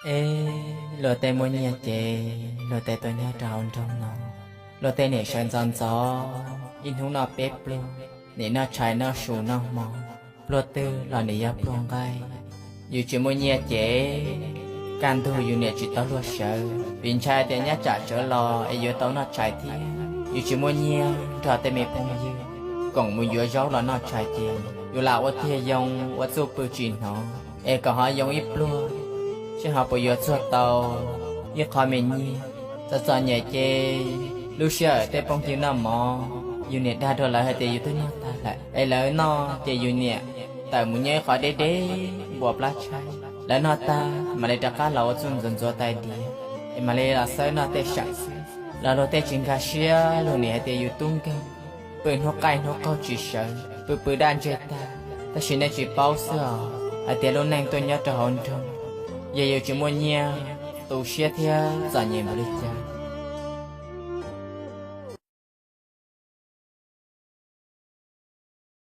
Eb, luag tej muaj nyiaj ces luag tej tuaj nyob rau hauv nroog no, luag tej niam sawv ntxov ntxov, ib hnub noj peb pluag, nim noj tshais noj su noj hmo, pluag twg los nim yog pluag nqaij. Yus tsis muaj nyiaj ces kaj ntug yus niam tsis tau luag sawv, vim ntshai tias nyab tsam tsawv los es yuav tau noj tshais thiab. Yus tsis muaj nyiaj nrog tej me phooj ywg koom mus yuav zaub los noj tshais ces yus lam ua tiag yoo ua txuj pw tsis hnov, es kom ho yoo ib pluag seb ho puas yuav txuag tau ib qho me nyiaj. Txom txom nyem ces lub sij hawm tej phooj ywg noj mov, yus niam dag rau lawv hais tias yus twb noj tag lawm, es lawv noj ces yus niam tawm mus nyob ib qho deb deb npuas plab tshaib. Lawv noj tag mam li rov qab los ua txuj ntxuav ntxuav tais diav, es mam li los xawb noj tej seem xwb. Los luag tej tsis nkag siab, luag nim hais tias yus tub nkeeg pw hnub qaij hnub qaug tsis sawv, pw pw daj ntseg tag. Tab sis nej tsis paub xwb os, hais tias lub neej tuaj nyob rau hauv nroog, yog yus tsis muaj nyiaj, tu siab thiab txom nyem npaum li cas.